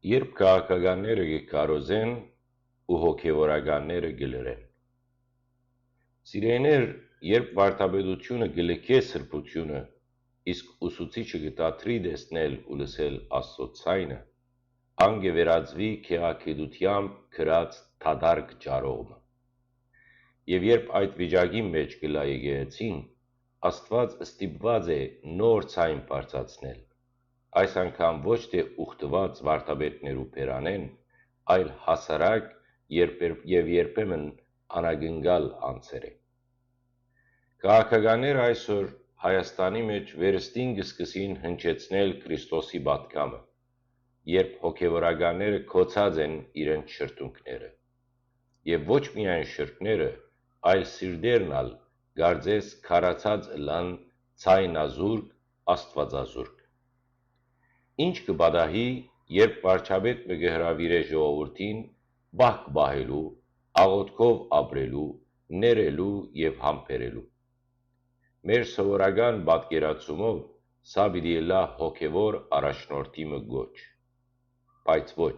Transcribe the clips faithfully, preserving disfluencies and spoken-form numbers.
Երբ քաղաքականները կը քարոզեն ու հոգեվորականները կը լռեն։ Սիրեյներ, երբ վարդապետությունը կը լքէ սրբութիւնը, իսկ ուսուցիչը կը դադրի տեսնել ու լսել Աստծոյ ձայնը, ան կը վերածուի գեղագիտութեամբ գրած դատարկ ճառող մը։ Եւ երբ այդ վիճակին մէջ կ'ըլլայ եկեղեցին, Աստուած ստիպուած է նոր ձայն բարձրացնել, այս անգամ ոչ թէ ուխտուած վարդապետներու բերանէն, այլ հասարակ, երբեր-, եւ երբեմն անակնկալ անձերէ։ Քաղաքականները այսօր Հայաստանի մէջ վերստին կը սկսին հնչեցնել Քրիստոսի պատգամը, երբ հոգեվորականները գոցած են իրենց շրթունքները։ Եւ ոչ միայն շրթները, այլ սիրտերն ալ կարծես քարացած ըլլան ձայնազուրկ, աստուածազուրկ։ Ինչ կը պատահի, երբ վարչապետ մը կը հրաւիրէ ժողովուրդին պահք պահելու, աղօթքով ապրելու, ներելու եւ համբերելու։ Մեր սովորական պատկերացումով սա պիտի ըլլայ հոգեվոր առաջնորդի մը կոչ։ Բայց ոչ։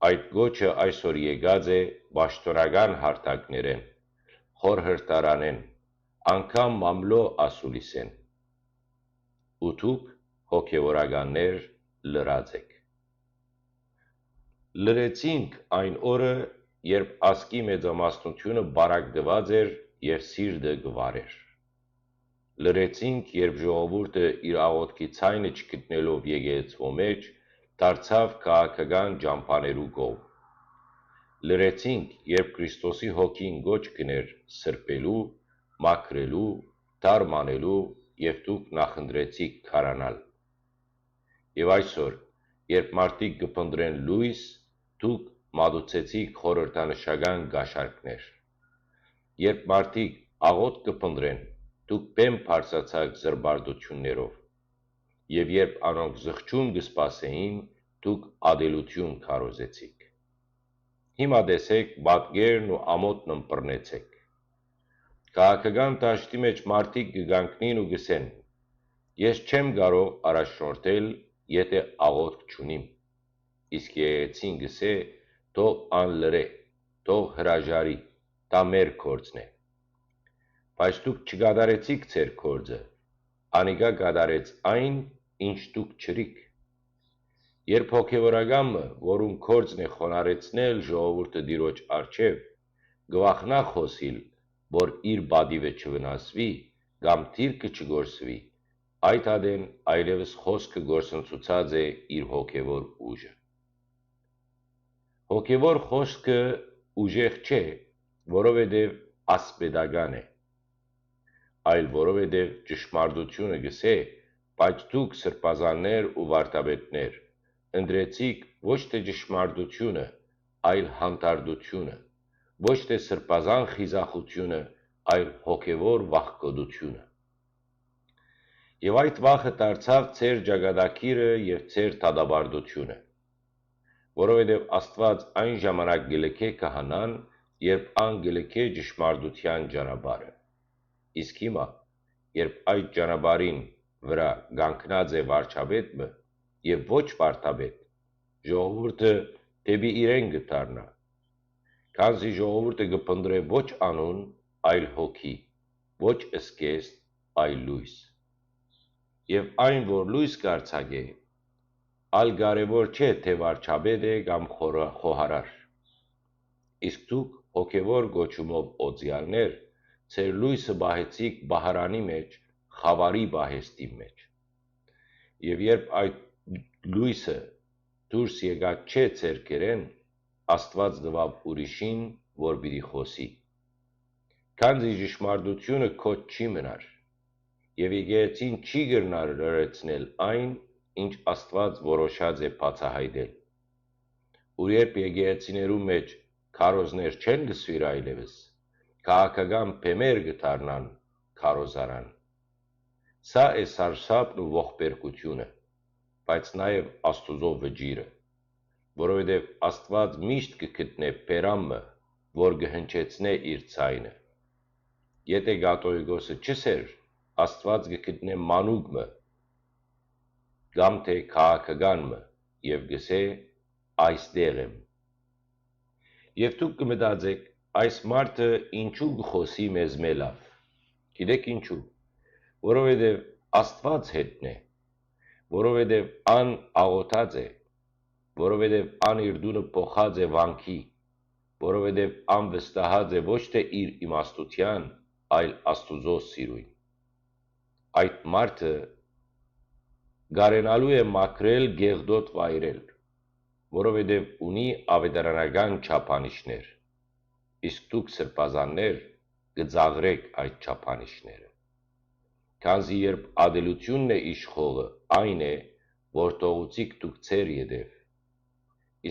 Այդ կոչը այսօր եկած է պաշտօնական հարթակներէն, խորհրդարանէն, անգամ մամլոյ ասուլիսէն։ Ու դուք, հոգեվորականներ, լռած էք։ Լռեցինք այն օրը, երբ ազգի մեծամասնությունը պարագտուած էր եւ սիրտը կը վառէր։ Լռեցինք, երբ ժողովուրդը իր աղօթքի ձայնը չգտնելով եկեղեցւոյ մէջ, դարձաւ քաղաքական ճամբաներու կողմ։ Լռեցինք, երբ Քրիստոսի հոգին կոչ կ'ընէր սրբելու, մաքրելու, դարմանելու, եւ դուք նախընտրեցիք քարանալ։ Եւ այսօր, երբ մարդիկ կը փնտռեն լոյս, դուք մատուցեցիք խորհրդանշական կաշառքներ։ Երբ մարդիկ աղօթք կը փնտռեն, դուք բեմ բարձրացաք զրպարտութիւններով։ Եւ երբ անոնք զղջում կը սպասէին, դուք ատելութիւն քարոզեցիք։ Հիմա տեսէք պատկերն ու ամօթն ըմբռնեցէք։ Քաղաքական դաշտի մէջ մարդիկ կը կանգնին ու կ'ըսեն. «Ես չեմ կարող առաջնորդել, եթէ աղօթք չունիմ»։ Իսկ եկեղեցին կ'ըսէ. «Թող ան լռէ, թող հրաժարի, դա մեր գործն է»։ Բայց դուք չկատարեցիք ձեր գործը, անիկա կատարեց այն, ինչ դուք չըրիք։ Երբ հոգեվորական մը, որուն գործն է խոնարհեցնել ժողովուրդը Տիրոջ առջեւ, կը վախնայ խօսիլ, որ իր պատիւը չվնասուի կամ դիրքը չկորսուի, այդ ատեն այլեւս խօսքը կորսնցուցած է իր հոգեվոր ուժը։ Հոգեվոր խօսքը ուժեղ չէ, որովհետեւ ասպետական է, այլ որովհետեւ ճշմարտությունը կ'ըսէ. «Բայց դուք, սրբազաններ ու վարդապետներ, ընտրեցիք ոչ թէ ճշմարտությունը, այլ հանդարտությունը, ոչ թէ սրբազան խիզախութիւնը, այլ հոգեվոր վախկոտությունը»։ Եւ այդ վախը դարձաւ ձեր ճակատագիրը եւ ձեր դատապարտությունը, որովհետեւ Աստուած այն ժամանակ կը լքէ քահանան, երբ ան կը լքէ ճշմարտութեան ճանապարհը։ Իսկ հիմա, երբ այդ ճանապարհին վրայ կանգնած է վարչապետ մը եւ ոչ վարդապետ, ժողովուրդը դէպի իրեն կը դառնայ, քանզի ժողովուրդը կը փնտռէ ոչ անուն, այլ հոգի, ոչ զգեստ, այլ լոյս։ Եւ այն, որ լոյս կ'արձակէ, ալ կարեւոր չէ թէ վարչապետ է կամ խորը-, խոհարար։ Իսկ դուք, հոգեվոր կոչումով օծեալներ, ձեր լոյսը պահեցիք պահարանի մէջ, խաւարի պահեստին մէջ։ Եւ երբ այդ լոյսը դուրս եկած չէ ձեր կերեն, Աստուած տուաւ ուրիշին, որ պիտի խօսի, քանզի ճշմարտությունը քոչ չի մնար, եւ եկեղեցին չի կրնար լրացնել այն, ինչ Աստուած որոշած է բացահայտել։ Ու երբ եկեղեցիներու մէջ քարոզներ չեն լսուիր այլեւս, քաղաքական բեմեր կը դառնան քարոզարան։ Սա է սարսափն ու ողբերգությունը, բայց նաեւ Աստուծոյ վճիռը, որովհետեւ Աստուած միշտ կը գտնէ բերան մը, որ կը հնչեցնէ իր ձայնը։ Եթէ կաթողիկոսը չ'ըսէր, Աստուած կը գտնէ մանուկ մը, կամ թէ քաղաքական մը, եւ կ'ըսէ. «Այստեղ եմ»։ Եւ դուք կը մտածէք. «Այս մարդը ինչու կը խօսի մեզմէ լաւ»։ Գիտէք ինչու։ Որովհետեւ Աստուած հետն է, որովհետեւ ան աղօթած է, որովհետեւ ան իր տունը փոխած է վանքի, որովհետեւ ան վստահած է ոչ թէ իր իմաստութեան, այլ Աստուծոյ սիրոյն։ Այդ մարդը կարենալու է մաքրել գեղտոտ վայրեր, որովհետեւ ունի աւետարանական չափանիշներ, իսկ դուք, սրբազաններ, կը ծաղրէք այդ չափանիշները։ Քանզի երբ ատելութիւնն է իշխողը, այն է, որ թողուցիք դուք ձեր ետեւ,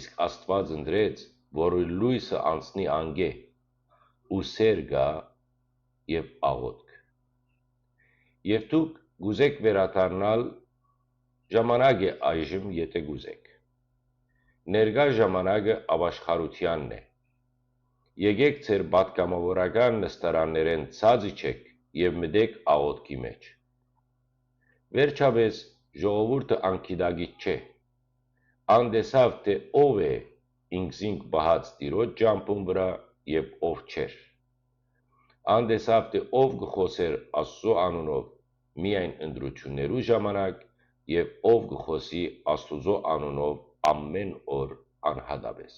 իսկ Աստուած ընտրեց, որ իր լոյսը անցնի անկէ, ու սէր կայ եւ աղօթք։ Եւ դուք կ'ուզէք վերադառնալ, ժամանակ է այժմ, եթէ կ'ուզէք։ Ներկայ ժամանակը ապաշխարութեանն է։ Եկէք ձեր պատգամաւորական նստարաններէն ցած իջէք եւ մտէք աղօթքի մէջ։ Վերջապէս, ժողովուրդը անգիտակից չէ։ Ան տեսաւ թէ ով է ինքզինք պահած Տիրոջ ճամբուն վրայ եւ ով չէր։ Ան տեսաւ թէ ով կը խօսէր Աստուծոյ անունով միայն ընտրութիւններու ժամանակ եւ ով կը խօսի Աստուծոյ անունով ամէն օր անհատապէս։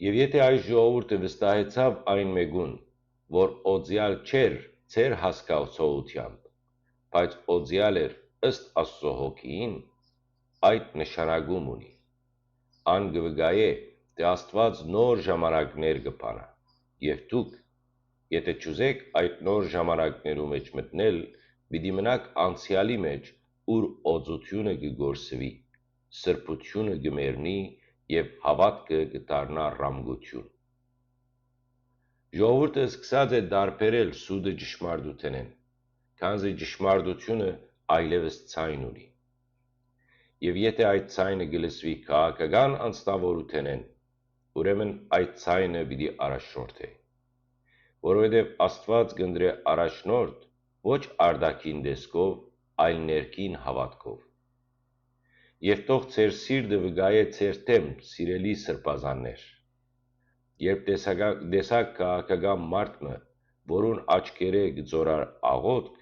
Եւ եթէ այս ժողովուրդը վստահեցաւ այն մէկուն, որ օծեալ չէր ձեր հասկացողութեամբ, բայց օծեալ էր ըստ Աստուծոյ հոգիին, այդ նշանակում ունի։ Ան կը վկայէ թէ Աստուած նոր ժամանակներ կը բանայ, եւ դուք, եթէ չուզէք այդ նոր ժամանակներու մէջ մտնել, պիտի մնաք անցեալի մէջ, ուր օծութիւնը կը կորսուի, սրբութիւնը կը մեռնի եւ հաւատքը կը դառնայ ռամկութիւն։ Ժողովուրդը սկսած է տարբերել սուտը ճշմարտութենէն, քանզի ճշմարտութիւնը այլեւս ձայն ունի։ Եւ եթէ այդ ձայնը կը լսուի քաղաքական անձնաւորութենէն, ուրեմն այդ ձայնը պիտի առաջնորդէ։ Որովհետեւ Աստուած կ'ընտրէ առաջնորդ ոչ արտաքին տեսքով, այլ ներքին հաւատքով։ Եւ թող ձեր սիրտը վկայէ ձեր դէմ, սիրելի սրբազաններ։ Երբ տեսակա-, տեսաք քաղաքական մարդ մը, որուն աչքերէ կը ծորար աղօթք,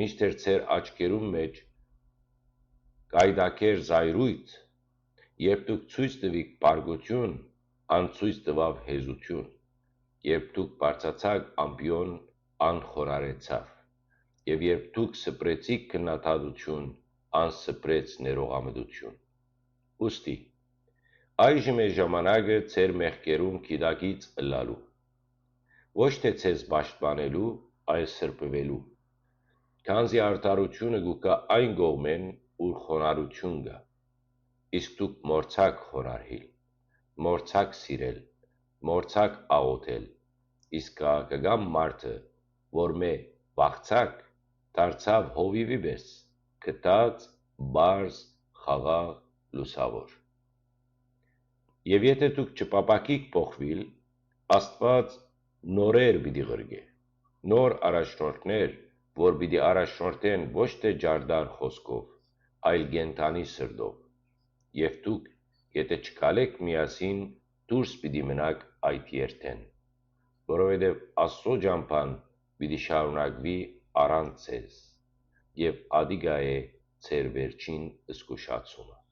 մինչդեռ ձեր աչքերուն մէջ կայտակեր զայրույթ, երբ դուք ցոյց տուիք բարկութիւն, ան ցոյց տուաւ հեզութիւն, երբ դուք բարձացաք ամպիոն, ան խոնարհեցաւ, եւ երբ դուք սպրեցիք քննադատութիւն, ան սպրեց ներողամտութիւն։ Ուստի, այժմ է ժամանակը ձեր մեղքերուն գիտակից ըլլալու, ոչ թէ ձեզ պաշտպանելու, այլ սրբուելու, քանզի արդարութիւնը կու գայ այն կողմէն, ուր խոնարհութիւն կայ, իսկ դուք մոռցաք խոնարհիլ, մոռցաք սիրել, մոռցաք աղօթել, իսկ քաղաքական մարդը, որ մէ վախցաք, դարձաւ հովիւի պէս, գթած, պարզ, խաղաղ, լուսաւոր։ Եւ եթէ դուք չփափաքիք փոխուիլ, Աստուած նորեր պիտի ղրկէ, նոր առաջնորդներ, որ պիտի առաջնորդեն ոչ թէ ճարտար խօսքով, այլ կենդանի սրտով։ Եւ դուք, եթէ չգալէք միասին, դուրս պիտի մնաք այդ երթէն, որովհետեւ Աստուծոյ ճամբան պիտի շարունակուի առանց ձեզ, եւ ատիկա է ձեր վերջին զգուշացումը։